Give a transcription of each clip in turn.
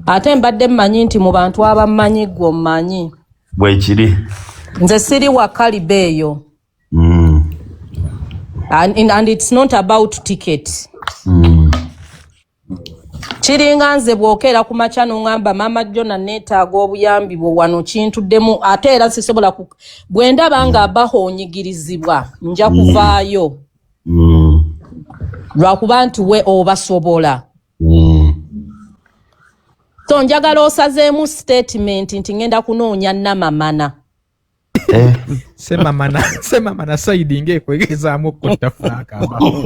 Ate mbadde mmanyi nti mu bantu abammanyi ggwe ommanyi. Bwekiri. Nze siri wa kaliba eyo. And it's not about ticket. Kiringa nze bw'okeera ku makya n'oŋŋamba, "Maama Jona, neetaaga obuyambi bwo wano," kintuddemu. Ate era sisobola bwe ndaba nga bahoonyigirizibwa, nja kuvaayo lwakuba nti we obasobola. So njagala osazeemu statement nti ŋŋenda kunoonya Namamana. Eh. Semamana, semamana side ng'ekwegezaamu okutta Frank Abaho.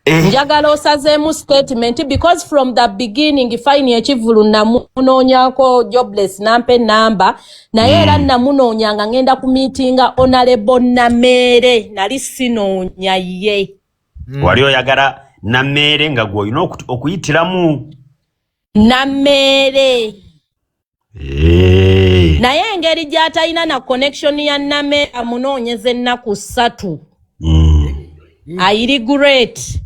Eh. Njagala osazeemu statement because from the beginning, fine, ekivulu namunoonyako Jobless nampa enamba, naye era namunoonya nga ngenda ku miitinga Honorable Nameere, nali sinoonya ye. Wali oyagala Nameere nga gwe olina okuyitiramu. Nameere. Eh. Naye engeri gy'atalina na connection ya Nameere, amunoonyeza ennaku 3. I regret.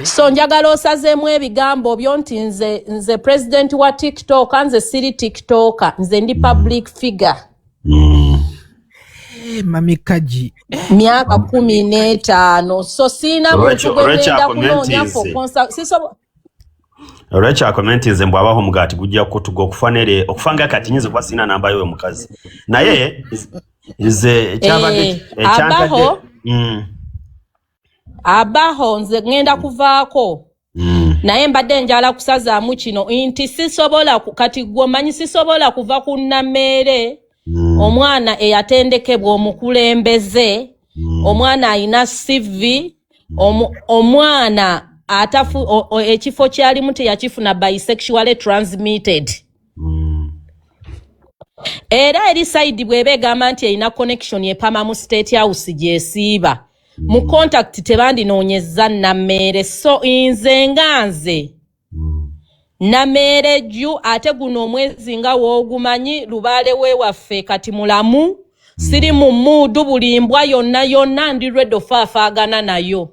So njagala osazeemu ebigambo byo nti nze president wa TikTok, nze siri TikToker, nze ndi public figure. Eh, mami Kaji. Myaka 15, so siina muntu gwe Olwekyo ngenda kunoonya for akomentinze. Olwekyo akomentinze mbw abaho omugaati gujja kutuga okufa nere okufa nga kati nyinza okuba sirina namba yoyo mukazi, naye nze ekyabadde Eh, ekyantadde Abaho. Abaho, nze ngenda kuvaako. Naye mbadde njala kusazaamu kino nti sisobola kati gwe omanyi sisobola kuva ku Nameere, omwana eyatendekebwa omukulembeze, omwana alina CV, omwana atafu ekifo kyalimu teyakifuna by sexually transmitted. Era eri side bw'eba egamba nti erina connection epama mu State House gyesiiba mu contact, tebandinoonyezza Nammeere. So nze nga nze Nameere jju, ate guno omwezi nga woogumanyi lubaale weewaffe kati mulamu, siri mu mood. Buli mbwa yonna yonna ndi ready ofaafaagana nayo.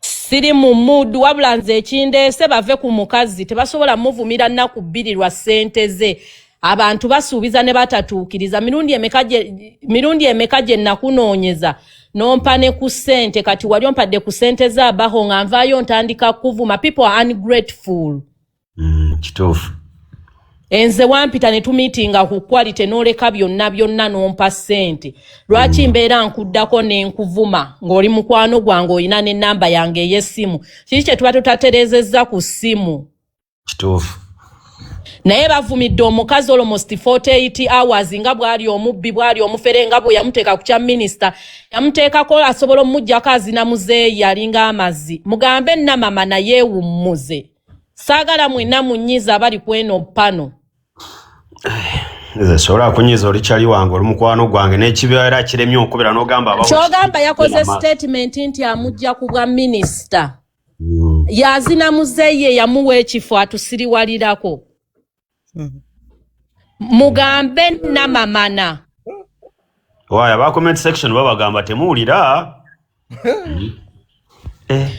Siri mu mood, wabula nze ekindeese bave ku mukazi. Tebasobola muvumira nnaku 2 lwa ssente ze. Abantu basuubiza ne batatuukiriza. Mirundi emeka gye nakunoonyeza nompa ne ku ssente? Kati wali ompadde ku ssente zaabaho nga nvaayo ntandika kuvuma. People are ungrateful. Kituufu. Enze wampita ne tumiitinga ku Quality, n'oleka byonna byonna n'ompa ssente. Lwaki mbeera nkuddako ne nkuvuma ng'oli mukwano gwange, olina n'ennamba yange ey'essimu? Kiki kye tuba tutatereezezza ku ssimu? Kituufu. Naye bavumidde omukazi almost 48 hours nga bw'ali omubbi, bw'ali omufere, nga bwe yamuteeka ku kya minisita, yamuteekako asobola omuggyako azina muzeeyi alinga amazzi. Mugambe Namama naye ewummuze. Saagala mwenna munyiiza abali kweno pano. Nze sobola kunyiiza, oli kyali wange, oli mukwano gwange, n'ekibeera kiremye okubira n'ogamba abawo. Kyogamba yakoze Genda maaso. statement nti amugja ku bwa minisita, yazina muzeeyi eyamuwa ekifo atusiriwalirako. Mugambe Namamana. Waya aba comment section babagamba temuwulira. Eh.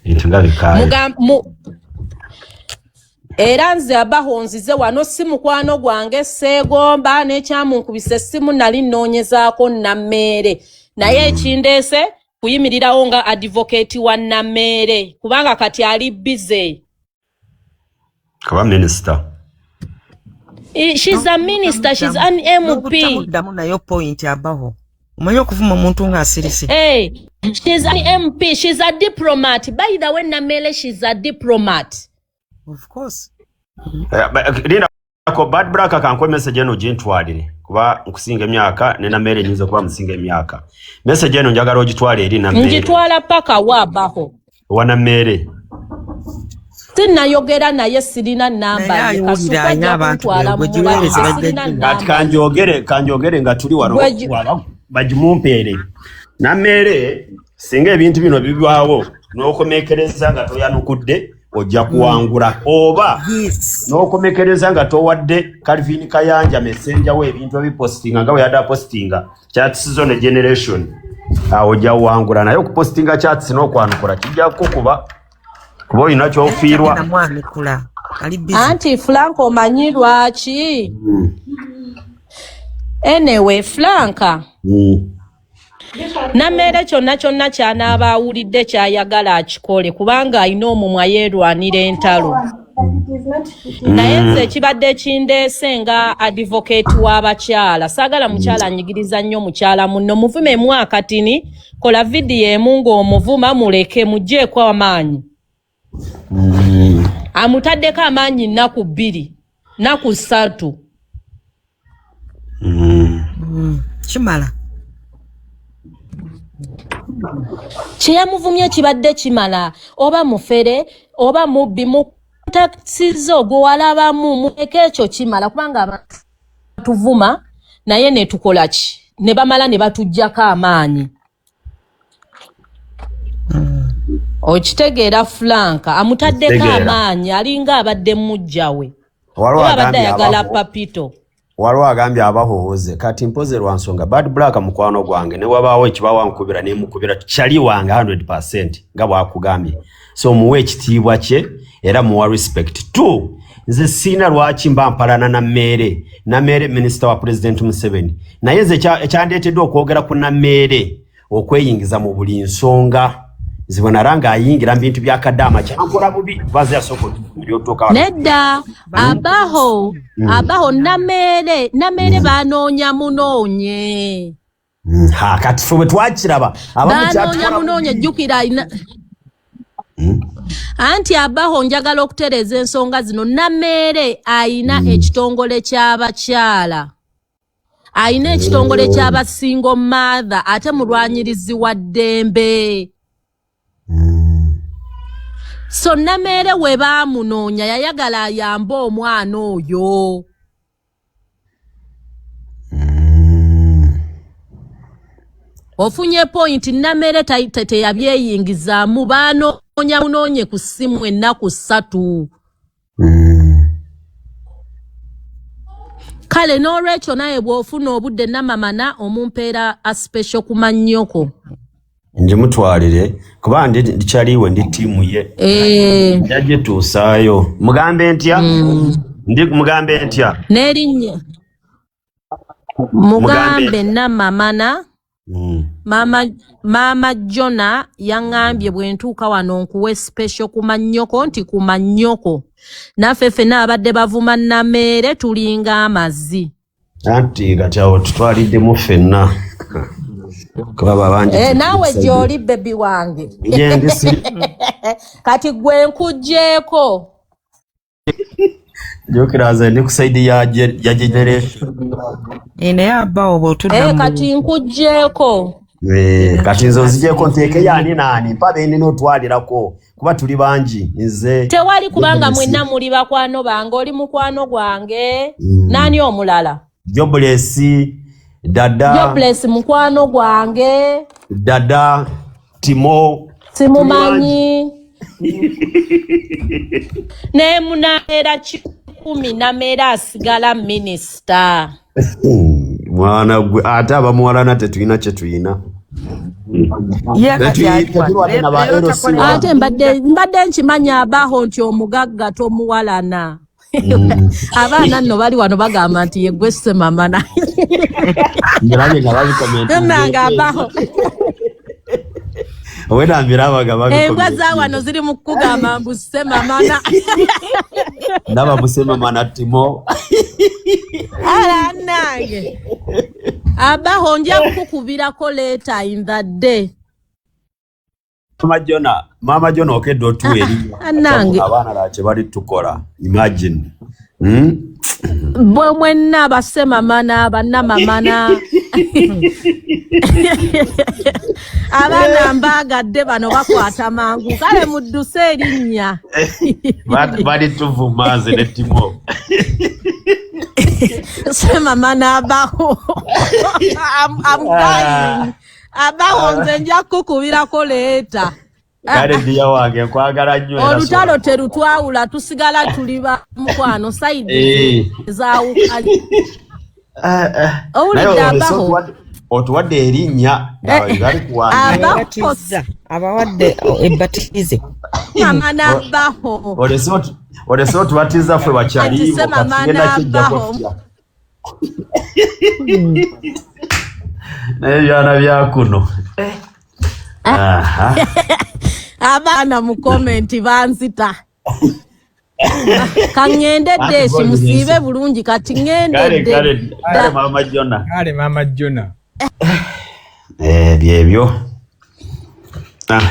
Ebintu nga bikaaye. Era nze abaho nzize wano si mukwano gwange, seegomba n'ekyamunkubisa essimu, nali nnoonyezaako Nammeere, naye ekindeese kuyimirirawo nga advocate wa Nammeere kubanga kati ali busy. Kaba minisita. She's a minister, she's an MP. N'obutamuddamu nayo point. Abaho omanyi okuvuma omuntu ng'asirise. Hey, she's an MP, she's a diplomat. By the way, Namele, she's a diplomat. Of course. Eh, linda ko Bad Black kankuwe message eno gintwalire kuba nkusinga emyaka ne Namere nyinza okuba musinga emyaka. Message eno njagala ogitwale eri Namere. Njitwala paka wabaho. Wa Namere. Sinnayogera naye, sirina namba Naye ye. ayiwulira, Kasuku alina ajja abantu kuntwala be, gwe mu giweereze mubali, bajja sirina giwulira. Kati namba ye. kanjogere nga tuli wano bagimumpeere. Namere, singa ebintu bino bibwawo n'okomekereza nga toyanukudde, Ojja kuwangula oba n'okomekereza nga towadde Calvin Kayanja messenger we ebintu ebipostinga nga bwe yadde apostinga chats zo ne generation, awo ojja kuwangula. Naye okupostinga chats n'okwanukula kijja kukuba, kuba olina kyofiirwa. Namwanukula, ali busy. Anti Frank, omanyi lwaki? Anyway, Franka, Nammeere kyonna kyonna ky'anaaba awulidde ky'ayagala akikole, kubanga alina omumwa, yeerwanira entalo. Naye nze ekibadde kindeese nga advocate w'abakyala, saagala mukyala anyigiriza nnyo mukyala munno. Muvumemu akatini, kola vidiyo emu ng'omuvuma, muleke mugyeeko amaanyi. Amutaddeko amaanyi nnaku 2, nnaku 3. Kimala. Kyeyamuvumye kibadde kimala. Oba mufere oba mubbi, mutakisiza ogwo walabamu, muleke ekyo kimala, kubanga abantu tuvuma naye netukola ki, ne bamala ne batuggyako amaanyi. Okitegeera, Franka? Amutaddeko Okitegeera. amaanyi, alinga abadde mujja we Waliwo oba abadde agambye ayagala abaho. Papito. Waliwo agambye abahohoze. Kati mpoze lwa nsonga Bad Black mukwano gwange, ne wabaawo ekibawa nkubira nemukubira, kyali wange 100 nga bwakugambye. So muwe ekitiibwa kye era muwa respect. Two, nze siina lwaki mba mpalana Nammeere. Nammeere minisita wa President Museveni, naye nze ekyandeeteddwa okwogera ku Nammeere okweyingiza mu buli nsonga zibonara ng'ayingira mu bintu bya Kadaama kyankola bubi, baze yasooka otuvumirya otuuka wano. Nedda, abaho, abaho Nameere, Nameere banoonya munoonye. Ha, kati ffe bwe twakiraba abamu Banoonya kyatukola munoonye. bubi. Jjukira alina anti abaho, njagala okutereeza ensonga zino. Nameere ayina ekitongole ky'abakyala, ayina ekitongole ky'aba single mother, ate mulwanyirizi wa ddembe. So Nameere we baamunoonya, yayagala ayambe omwana oyo. Ofunye point? Nameere teyabyeyingizaamu, baanoonya munoonye ku ssimu ennaku 3. Kale n'olwekyo naye bw'ofuna obudde, namamana omumpeera a special ku mannyoko. Njimutwalire, kuba ndi ndikyaliwe, ndi ttiimu ye. Njagituusaayo. Mugambe ntya? Ndi mugambe ntya? N'erinnya Mugambe. Mugambe namamana, maama, maama Jona yaŋŋambye bwe ntuuka wano nkuwe special ku mannyoko, nti ku mannyoko naffe ffenna abadde bavuma Nameere tulinga amazzi. Anti kati awo tutwaliddemu ffenna, kuba babangi. Naawe gy'oli, baby wange. Gyendi siri. Kati gwe nkugjeeko. Jjukira nze ndi ku side ya generation. Eh, naye abawo bw'otudda mu Kati nkugjeeko. Kati nze onzigyeko nteeke yaani naani? Mpa benina otwalirako, kuba tuli bangi, nze Tewali, kubanga mwenna muli bakwano bange. Oli mukwano gwange. Naani omulala? Jobless dada. Jobless mukwano gwange. Dada Timo. Simumanyi. Naye munameera 1,000, Nameera asigala minisita. Mwana gwe, ate abamuwalana tetulina kye tuyina. Ye kati aliwa? Tetulwadde na ba Leero LC. takola. Ate mbadde nkimanya abaho nti omugagga tomuwalana. Abaana nno bali wano bagamba nti yeggwe Ssemamana. Ndabye nga babikomentinze. Nange abaho. Wena mbirabaga. Embwa Babikomentinze. za wano ziri mu kukugamba mbu Ssemamana. Ndaba Musemamana Timo. Ala nange abaho nja kukukubirako later in the day. Mama Jona, Mama Jona, okedde otuwa erinnya. Nange. Abaana lwaki bali tukola? Imagine. Bwe mwenna basemamana, bannamamana, abaana mbaagadde bano bakwata mangu. Kale mudduse erinnya. Bali tuvuma nze ne Timo. Semamana abaho, I'm dying. Abaho, nze nja kukukubirako later. Kale dear wange, nkwagala nnyo era. Olutalo terutwawula, tusigala tuli ba mukwano, side zaawukali. Owulidde? Naye olese Abaho. Otuwadde erinnya nga bali kuwandiika. Abaho. Ababatiza, abawadde ebatize. Mama n'abaho. Olese otubatiza ffe bakyaliibo. Ati se mama Kati tugenda kijjako n'abaho. tutya? Naye byana byakuno. Aha. Abaana mu comment banzita. Kaŋŋende. Ate Deshi, goli musiibe nesi. bulungi, kati Kale. ŋŋendedde. Kale mama Jona. Kale mama Jona. Eh, byebyo. Ah.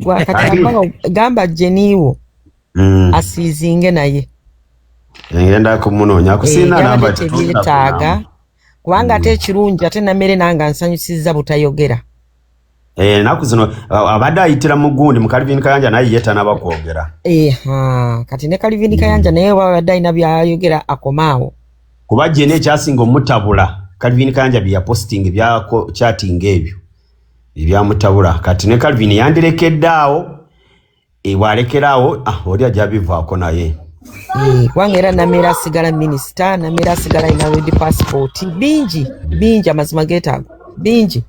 Gwa kati abaho, gamba jeniwo asiizinge naye. Ngenda kumunoonya kusiina Eh, namba. byabadde tebyetaaga, kubanga ate ekirungi, ate Namere nange ansanyusizza butayogera. Eh, ennaku zino abadde ayitira mu gundi mu Calvin Kayanja, naye ye tanaba kwogera. Eha, kati ne Calvin Kayanja naye wabadde alina byayogera, akomaawo. Kuba jene ekyasinga omutabula, Calvin Kayanja bye yaposting byako chatting, ebyo ebyamutabula. Kati ne Calvin yandirekedde awo. E, bw'alekera awo, ah, oli ajja bivaako naye. Eh, kubanga era Namere asigala minisita, Namere asigala alina red passport, bingi bingi, amazima geetaaga bingi.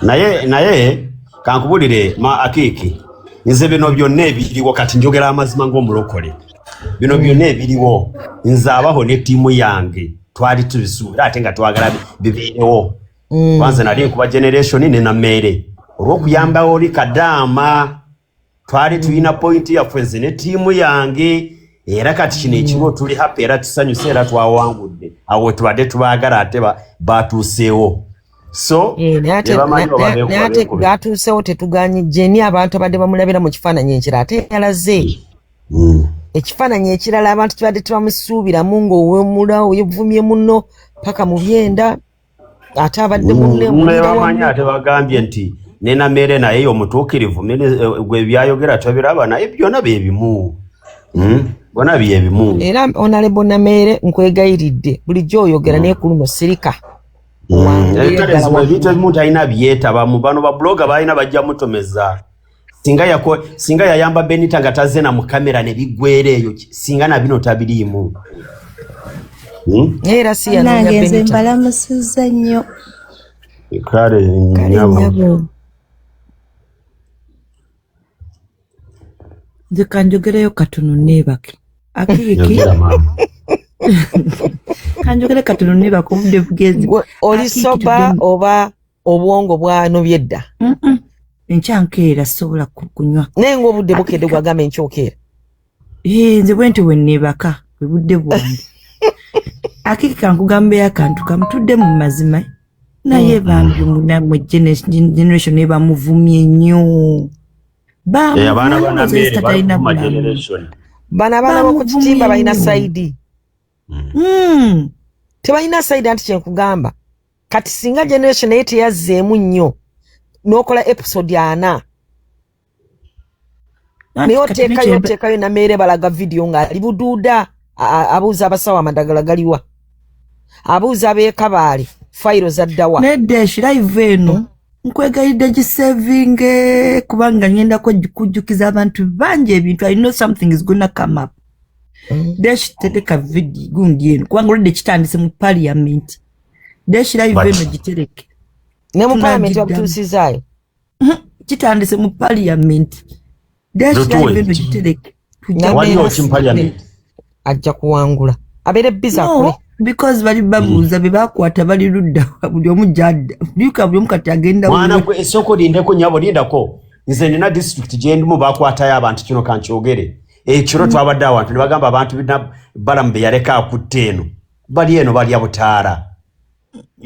Naye kankubulire, ma Akiiki, nze bino byonna ebiriwo kati njogera amazima ng'omulokole. Bino byonna ebiriwo, nze abaho ne ttiimu yange twali tubisuubira, ate nga twagala bibeerewo. Kwanza nali nkuba Generation ne Nammeere olw'okuyamba oli kadaama, twali tulina point yaffe, nze ne ttiimu yange. Era kati kino ekiriwo tuli happy era tusanyuse era twawangudde. Awo tubadde tubaagala, ate batuuseewo. So Eh, naye ate ne bamanyi oba naye ate beekube. gatuusewo, tetuganye Jeni. Abantu abadde bamulabira mu kifaananyi ekirala, ate yalaze ekifaananyi ekirala abantu kibadde tebamusuubiramu, ng'owemula oyevumye muno paka mu byenda, ate abadde munne Ne mulira bamanyi wamu. Ate bagambye nti ne Namere naye omutuukirivu, gwe byayogera tobiraba, naye byonna byebimu. Byonna byebimu. Era Honorable Nameere, nkwegayiridde, bulijjo oyogera, naye ku luno sirika. Owanguleyo Ebitale ddala zimu, ebintu waggulu. ebimu talina byetabamu. Bano babuloga balina bajja mutomeza. Singa yayamba Benita nga tazze na mu kamera ne biggwera eyo, singa na bino tabiriimu. Naye era si yanoonya Nange nze Benita. mbalamusizza nnyo. Kale. Kale. Nyabo. Nyabo. Nze kanjogereyo katono neebake, Akiiki. Yogera maama. Kanjogere katono neebake, obudde bugenzi. Gwe oli Akiiki, soba tudde oba obwongo bwanobye dda? Enkya nkeera, sobola kunywa. Naye ng'obudde bukedde, gwagamba enkyokeera. Eh, nze bwe nti bwe neebaka bwe budde bwange. Akiiki, kankugambeyo akantu kamu, tudde mu mazima, naye bambi namwe Generation naye bamuvumye nnyo. Eh, abaana ba Bamuvumye Namere talina bali bulamu. Generation. Bano abaana b'oku kitimba balina Bamuvumye nnyo. side. Tebalina side, anti kyenkugamba kati singa Generation naye teyazzeemu nnyo n'okola episode 40, Anti naye kati oteekayo oteekayo Nameere, balaga vidiyo ng'ali buduuda, abuuza abasawo amadagala galiwa, abuuza ab'ekabaale fayiro zaddawa. Nedda, live eno nkwegayiridde gisevinge, kubanga ngenda kujjukiza abantu bangi ebintu. I know something is gonna come up. Desh, tereka vidi gundi eno, kubanga olwedde kitandise mu parliament. Desh, live eno gitereke. Ne mu parliament Tunagiddamu. babutuusizaayo. Kitandise mu parliament. Desh, Lutuwe. live eno gitereke. Namere Waliwo ki mu parliament? Ajja kuwangula, abeere busy akole. No, because bali babuuza be bakwata bali ludda, buli omu gyadda lyuka, buli omu kati agenda Mwana wuwe. gwe, esooka olindeko, nyabo, lindako. Nze nina district gyendimu, bakwatayo abantu. Kino kankyogere, ekiro twabadde awantu ne bagamba abantu bina Balamu be yaleka akutte eno, bali eno balya butaala.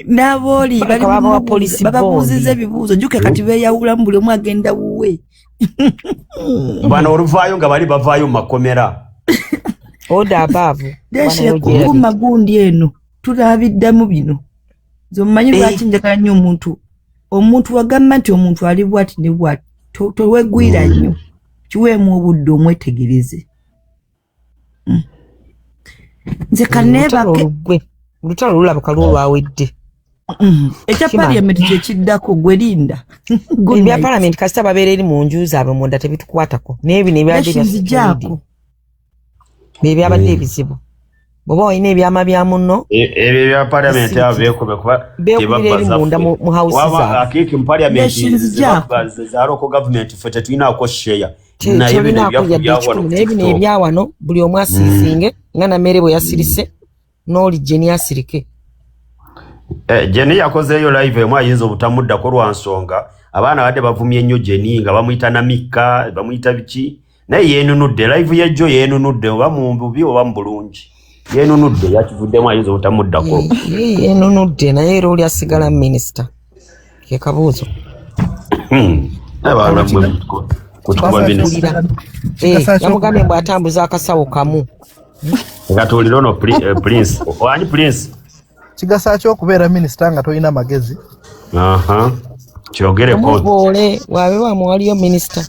N'abooli bali Baleka babawa police bababuuziza bond. ebibuuzo, jjuka kati beeyawulamu, buli omu agenda wuwe. Bano oluvaayo nga bali bavaayo mu makomera. Oda abaavu. Deshe, kukuma gundi eno, tulabiddamu bino. Nze omumanyi lwaki njagala nnyo omuntu, omuntu wagamba nti omuntu ali bwati ne bwati, towegwira nnyo, kiweemu obudde omwetegereze. Nze Olutalo kaneebake. olugwe, olutalo lulabika lwo lwawedde. Ekya parliament kyekiddako, gwe linda. Good Ebya night. parliament kasita babeera eri mu nju zaabwe munda, tebitukwatako. Naye bino ebyabadde ebya social media, Nzijaako. bye byabadde ebizibu. Bw'oba olina ebyama bya munno, Ebyo ebya parliament abo beekube kuba beekubira eri munda mu house zaabwe. Akiiki mu parliament Nzijaako. za local government ffe tetulinaako share, naye bino Tolinaako ebyaffe yadde byawano ekikumi. ku Naye bino TikTok. ebyawano, buli omu asiisinge nga Namere bwe yasirise, n'oli Jeni asirike. Jeni yakozeeyo live emu, ayinza obutamuddako lwa nsonga abaana badde bavumye nnyo Jeni nga bamuyita namikka, bamuyita biki, naye yeenunudde. Live yejjo yeenunudde, oba mu bubi oba mu bulungi, yeenunudde, yakivuddemu, ayinza obutamuddako. Ye yenunudde, naye era oli asigala minisita, ke kabuuzo. Abaana mmwe kutukuba minisita. Mpulira. Yamugambye mbw atambuza akasawo kamu. Katuwulire ono Prince wani, Prince. Kigasa ki okubeera minisita nga tolina magezi? Aha, kyogereko. Omuboole wabe wamuwaliyo minisita.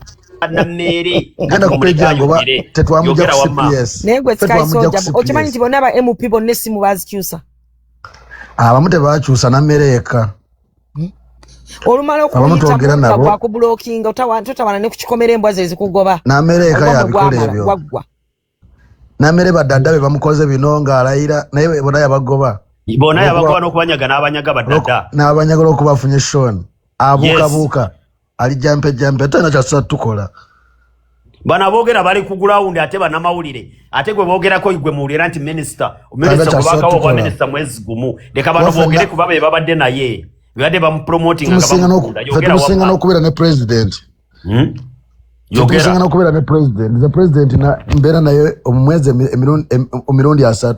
Nammeere. Genda ku page yange oba tetwamujja Yogera ku wamma. CPS. Naye gwe Ffe Sky twamujja Soldier, ku okimanyi CPS. nti bonna aba MP bonna essimu bazikyusa? Abamu tebakyusa, Nammere yekka. Olumala Abamu twogera okuyita nabo. gwakublockinga, totawana ne ku kikomera, embwa ze zikugoba. Nammere yekka Ogwamwe yabikola gwamala, ebyo. gwaggwa. Nammere badadda be bamukoze bino ng'alayira, naye bonna yabagoba. Bonna yabagoba n'okubanyaga n'abanyaga badadda. N'abanyaga olwokuba afunye shon abuukabuuka, ali jampe jampe, talina kyasobola tukola. Bano aboogera bali ku ground, ate bannamawulire, ate gwe boogerako gwe muwulira nti minisita, minisita. Kyasobola Kubakawo obwa tukola. minisita mwezi gumu, leka bano Waffe boogere kuba be babadde naye, bebadde bamupromotinga nga Tumusinga bamukunda. ffe Yogera tumusinga wamma. n'okubeera ne president. Ffe Yogera. tumusinga n'okubeera ne president. Nze president mbeera naye omwezi emirundi 30.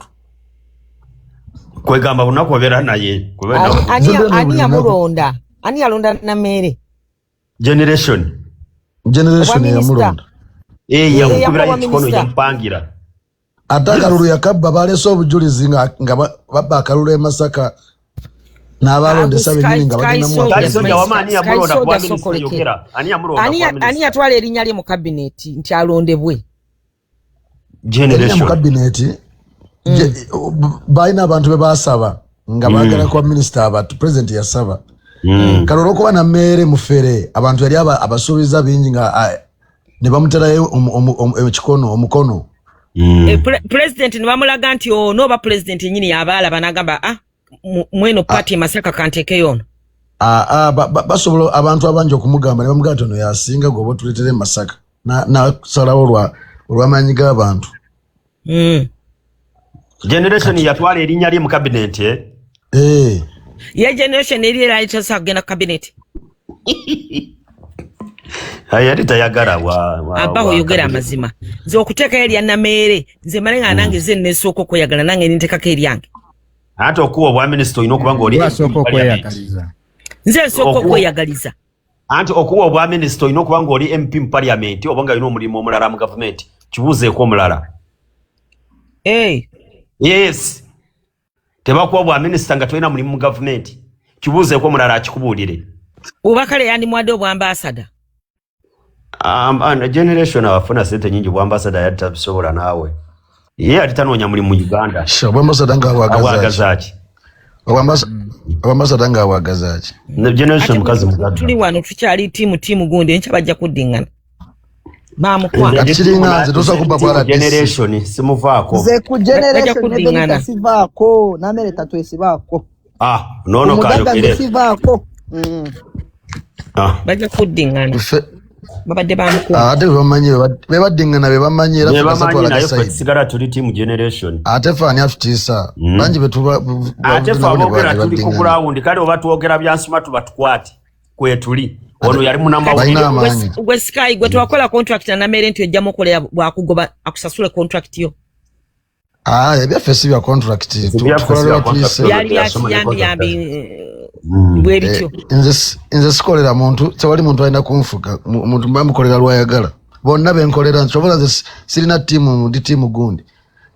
Kwegamba bunaku obeera naye. Nze mbeera naye Ani buli lunaku. yamulonda? Ani yalonda Nameere? Generation. Generation Obwa minisita. eyamulonda. Eh, yamukubira Yamuwa ekikono. minisita. Yamupangira. Ate akalulu yakabba, baleese obujulizi nga babba akalulu e Masaka n'abalondesa bennyini nga bagenda mu Sky Sky Soldier wama, ani yamulonda Sky kuba Soldier minisita? Sokoleke. Yogera, ani yamulonda Ani kuba ani minisita? yatwala erinnya lye mu kabineti nti alondebwe? Erinnya mu Generation. kabineti, balina abantu be basaba nga baagala kuba minisita, abantu president yasaba. Kale olwokuba Nammeere mufere, abantu yali abasuubiza bingi nga ne bamuterayo ekikono, omukono. President ne bamulaga nti ono, oba president yennyini yaba alaba n'agamba, ah, mweno party e Masaka kanteekeyo ono. Basobola abantu abangi okumugamba ne bamugamba nti ono yasinga, gwe oba otuleetera e Masaka. Nasalawo olw'amaanyi g'abantu. Generation yatwala erinnya lye mu cabinet, eh? Eh, Ye generation eri era etasobola kugenda ku cabinet. Aye, yali tayagala Abaho wa yogera cabinet. Amazima, nze okuteekayo erya Nameere, nze male nga nange nze nesooka okweyagala, nange nintekako eryange. Ate okuwa obwa minisita olina okuba nga oli Lwasooka MP mu parliament. okweyagaliza. Nze nsooka okweyagaliza. Anti okuwa obwa minisita olina okuba nga oli MP mu parliament oba nga olina omulimu omulala mu gavumenti. Kibuuzeeko omulala. Eh, Yes, tebakuwa bwa minisita nga tolina mulimu mu gavumenti. Kibuuzeeko omulala akikubuulire. Oba kale yandimuwadde obwambasada. Generation abafuna sente nyingi, bwambasada yali tabisobola. Naawe ye yali tanoonya mulimu mu Uganda. Sha, obwambasada nga abwagaza ki? Abwagaza ki? Obwambasada nga abwagaza ki? Ne generation Ate mukazi mugagga. tuli wano tukyali tiimu tiimu gundi, enkya bajja kuddiŋŋana bamukwana. Kati kiringa nze tosobola kubba bwa RDC. Generation simuvaako. Nze ku Bajja generation ne kuddiŋŋana. Benika sivaako, Namere tatwesibaako. Ah, nono Omugagga nze kayogere. sivaako. Ah. Bajja kuddiŋŋana. Ffe Babadde bamukwana. ate bebamanyi, bebaddiŋŋana bebamanyi, era Be ffe bamanyi, twalaga naye ffe side. tusigala tuli team generation. Ate fe ani atutiisa? Bangi betuba Ate ffe aboogera tuli ku ground, kale oba twogera byansuma tuba tukwate kwetuli. Ono yali munamawulire. Balina amaanyi. Gwe Sky, gwe twakola contract na Namere nti ojja mukolera, bwakugoba akusasule contract yo. Ah, ebyaffe si bya contract. Ebyaffe Tukola si bya lwa tuyise. contract. Byali Yasoma ne byakiyambi contract. yambi bwe bityo. Nze sikolera muntu, tewali muntu alina kunfuga. Omuntu mba mukolera lwayagala. Bonna benkolera nsobola. Nze sirina ttiimu, ndi ttiimu gundi,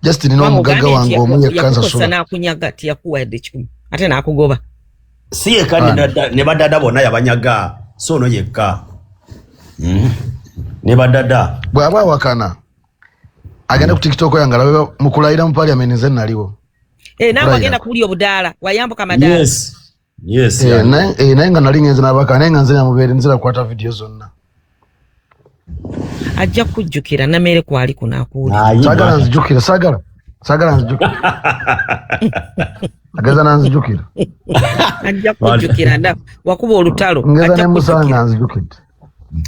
just nina omugagga wange omu yekka yakukosa nsasula. n'akunyaga, tiyakuwa yadde 100, ate n'akugoba. Si yekka, ne badada bonna yabanyaga, so ono yekka. Ne badada. Bw'aba awakana agende ku TikTok yange alabe mukulayira mu parliament, nze naliwo. Eh, naawe Kulayira. wagenda kuwulya obudaala, wayambuka madaala. Yes. Yes. Naye nga nali ngenze n'abaka, naye nga nze namubeera nzira kukwata vidiyo zonna. Ajja kujjukira Nameere kwali kuno akuwulira. Saagala nzijukira, saagala. Saagala nzijukira. Ageza nanzijukira. Ajja kujjukira nda wakuba olutalo. Ngeza ne musanga nzijukidde.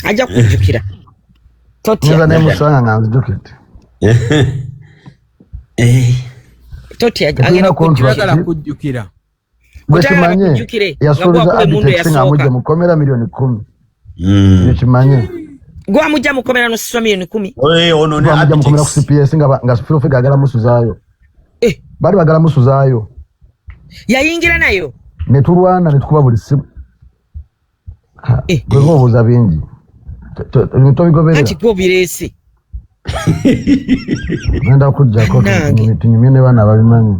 Ajja kujjukira. Totya. Ngeza ne musanga nga nzijukidde. Totya agenda kujjukira. Gwe kimanye yasuubiza Abitex nga amujja mu kkomera 10,000,000. Gwe kimanye. Gwe amujja mu kkomera n'osasula 10,000,000. Ono ne Amujja mu kkomera ku CPS nga Full Figure agala musuzaayo. Bali bagala musuzaayo. Yayingira nayo. Ne tulwana ne tukuba buli simu. Gwe ng'obuuza bingi. Tobigoberera. Anti gwe obireese. Ngenda kujjako tunyumye ne baana ababimanyi.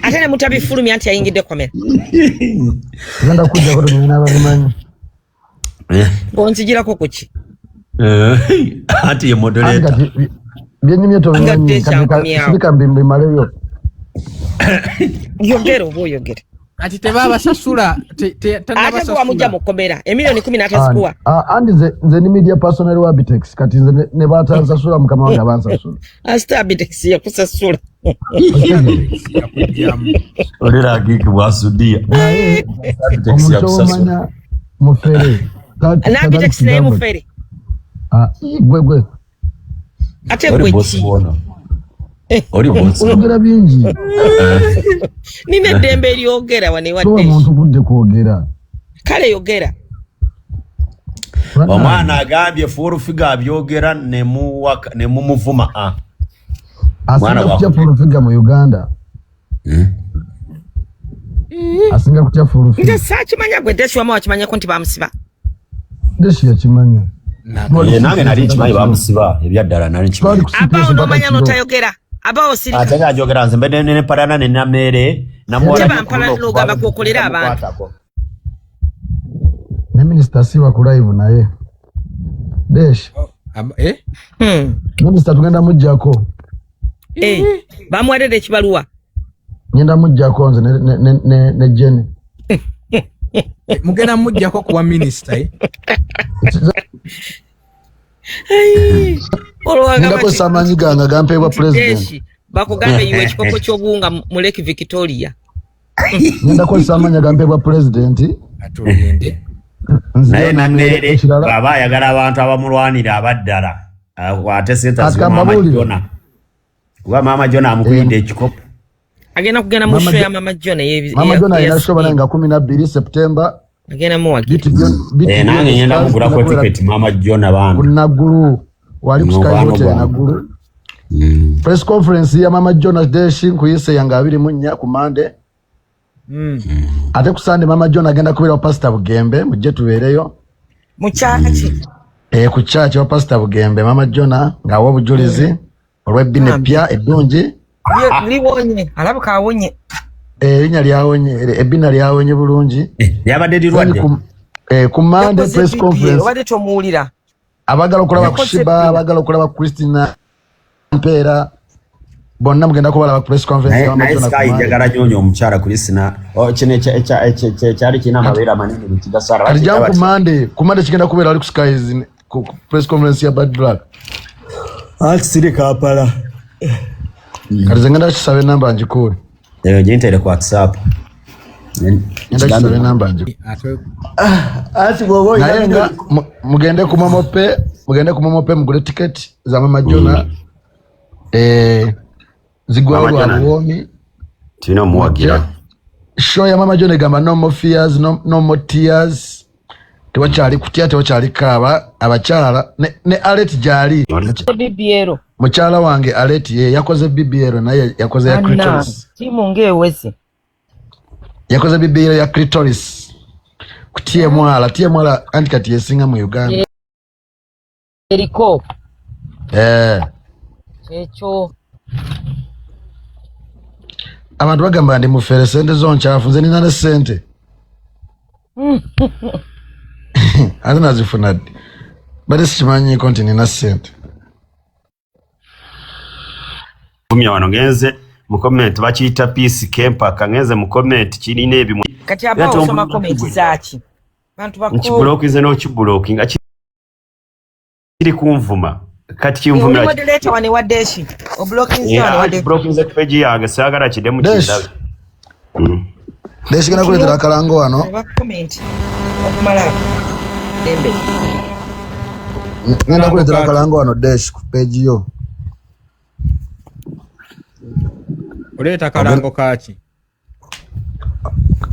Ate ne mutabifulumya nti yayingidde kkomera. Ngenda kujjako tunyumye n'ababimanyi. Ng'onzigirako ku ki? Anti ye moderator. Byenyumye tobimanyi. Sirika mbimaleyo. Yogera oba oyogera. Kati tebabasasula. Ate gwe wamujja mu kkomera 10,000,000 atazikuwa. Andi nze ni media personnel wa Abitex, kati nze ne batansasula mukama wange abansasula. Asita Abitex yakusasula. Olera giki bwasudia. Abitex yakusasula. Mufere. Na Abitex naye mufere. Gwe. Ate gwe ki? Oli boss. Oyogera bingi. Nina eddembe eryogera wano ewadde. Towa muntu budde kwogera. Kale yogera. Omwana agambye Full Figure abyogera ne mumuvuma. Asinga kutya Full Figure mu Uganda. Asinga kutya Full Figure. Nze saakimanya gwe Deshi wama wakimanyako nti bamusiba. Deshi yakimanya. Nange nali nkimanyi bamusiba ebyaddala nali nkimanyi. Abawo n'omanya n'otayogera. Abawo sirika. Ate njogera nze mbadde ne mpalana ne Nameere. Teba mpalana n'ogamba kw'okolera abantu. Ne minisita siba ku live naye. Deshi. Minisita tugenda muggyako. Bamuwadde ekibaluwa. Ngenda muggyako nze ne Jenny. Mugenda muggyako kuwa minisita. Ngenda kozesa amaanyi gange gampeebwa pulezidenti. Bakugambe iwe ekikopo ky'obuwunga mu Lake Victoria. Ngenda kozesa amaanyi gampeebwa pulezidenti. Atulinde. Naye Nameere bw'aba ayagala abantu abamulwanira abaddala akwate ssente aziwe Maama Jona. Kuba Maama Jona amukuyidde ekikopo. Agenda kugenda mu show ya Mama Jona. Mama Jona alina show banange 12 September. Agenda muwagira. Nange ngenda mugulako tiketi Mama Jona bambi. Ku Naggulu wali ku Sky Hotel Naggulu. Press conference ya Mama Jona Deshi nkuyise yanga 24 ku Monday. Ate ku Sunday Mama Jona agenda kubeera wa Pastor Bugembe, mujje tubeereyo. Mu church. Ku church wa Pastor Bugembe Mama Jona ng'awa obujulizi olw'ebbina eppya eddungi. Liwonye, alabika awonye. Erinnya lyawonye, ebbina lyawonye bulungi. Lyabadde lirwadde. Ku Monday press conference. Obadde tomuwulira. Abagala okulaba ku Shiba, abagala okulaba ku Christina Mpeera, bonna mugenda kubalaba ku press conference ya Mama Jona. Naye Sky njagala nnyo omukyala Christina. Kino ekyali kirina amabeere amanene bwe kigasala. Kati jangu ku Monday kigenda kubeera wali ku Sky ku press conference ya Bad Black. Anti siri Kampala. Kati nze ngenda kisaba enamba ngikuwe. Gintere ku WhatsApp. Ngenda kisaba enamba ngikuwe. Anti bw'oba Naye nga mugende ku Momo Pay, mugende ku Momo Pay mugule tiketi za Mama Jona. Zigwawo lwa buwoomi. Tulina omuwagira. Show ya Mama Jona egamba no more fears, no more tears. Tewakyali kutya, tewakyali kaaba. Abakyala ne Alet gyali. BBL. Mukyala wange Alet ye yakoze BBL naye yakoze ya clitoris. Timu ng'eweze. Yakoze BBL ya clitoris. Ku TMR, TMR anti kati yesinga mu Uganda. Eriko. Ekyo. Abantu bagamba ndi mufere sente zo nkyafu nze nina ne sente. Ate nazifuna ddi? Badde sikimanyiiko nti nina ssente. Fumya wano ngenze Mu comment bakiyita Peace Kempaka, ngenze mu comment kirina ebimwe. Kati aba Era osoma tombulira comment kigwe. zaaki? Bantu bakoowu. Nkibulokinze n'okibulokinga kiri kunvuma kati Oli kinvumira. moderator wano ewa Deshi. Oblockinze wano ewa Deshi. Bulokinze ku page yange, saagala kiddemu Desh. kindabe. Deshi, genda kuleetera akalango wano. Oba comment okumala dembe. Ngenda kuleetera akalango wano, Desh, ku page yo. Oleeta kalango kaki?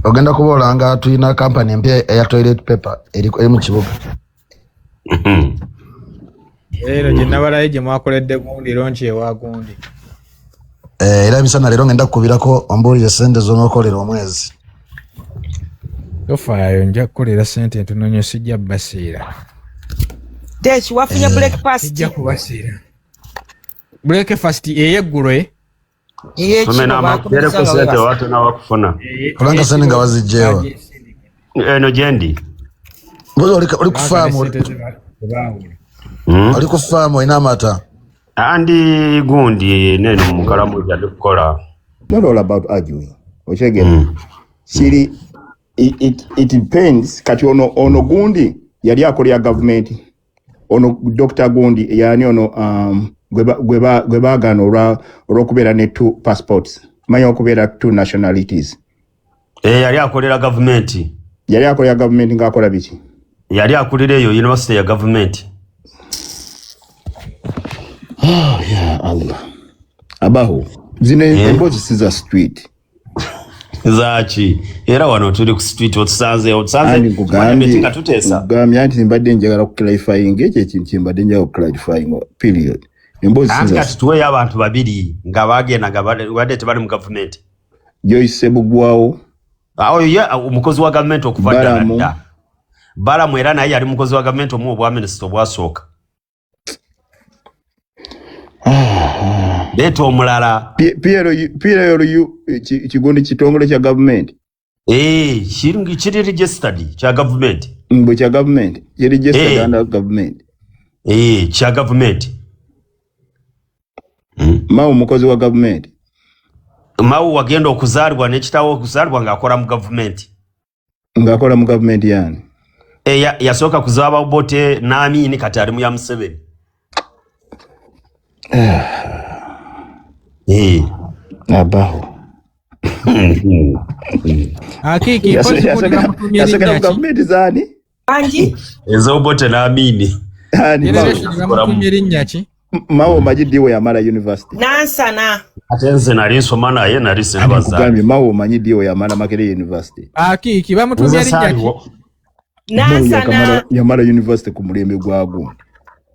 Ogenda kuba olanga tulina kampani empya eya toilet paper eri mu kibuga. Leero gye nabalayo gye mwakoledde gundi launch ewa gundi. Eh, era emisana leero ngenda kukubirako ombuulire sente z'onookolera omwezi. Tofaayo, nja kukolera sente ntono nnyo, sijja basiira. Deshi, wafunye breakfast? Sijja kubasiira. Breakfast ey'eggulo, eh? Ey'ekiro. Somena Bakubuuza amatereko nga sente weebase. watonawa kufuna. Olanga sente nga bazigyewa. Eno gyendi. Mbuzi oli ku Baagala faamu? sente zebaawula. Oli ku faamu, olina amata? Andi gundi neno mukalamuja ndi kukola. Not all about arguing, okyegera kiri it depends. Kati ono gundi yali akolera gavumenti, ono Dr. gundi yani ono gwe baagaana olw'okubeera ne two passports, manya okubeera two nationalities. Eh, yali akolera gavumenti. Yali akolera gavumenti ng'akola biki? Yali akulira eyo university ya gavumenti. Oh, ya Allah, abaho zino emboozi si za street. Zaki? Era wano tuli ku street, otusanze otusanze. Andi nkugambye nga tuteesa. Nkugambye anti mbadde njagala kuclarifying ekyo ekintu kyembadde njagala kuclarifying, period. Emboozi si Anti za kati tuweeyo abantu babiri nga bagenda nga badde tebali mu gavumenti. Joyce Sebugwawo. Oyo ye omukozi wa gavumenti okuva ddala. Balamu. Dda Balamu era naye yali mukozi wa gavumenti omu obwa minisita obwasooka. Leeta omulala. PLU kigundi kitongole kya gavumenti. Eh, kiri registered kya gavumenti. Mbwe kya gavumenti kiri registered under gavumenti. Eh, kya gavumenti. Mawu mukozi wa gavumenti? Mawu wagenda okuzaalibwa nekitawo okuzaalibwa ng'akola mu gavumenti. Ng'akola mu gavumenti yani? E, yasooka kuzaaba Obote n'Amini, kati ali mu ya Museveni. Eh. Abaho. Akiiki mpozi gundi bamutumye Yasokera linnya mu ki? gavumenti zaani? Bangi. Ez'Obote n'Amini. Ani? Generation bamutumye linnya ki? Mawo omanyi ddi we yamala university? Nansana. Ate nze nali nsoma naye, nali Ani sinabazaala. nkugambye, Mawo omanyi ddi we yamala Makerere University? Akiiki bamutumye Nze linnya ki? saaliwo. Mawo Nansana. yamala university ku mulembe gwa gundi.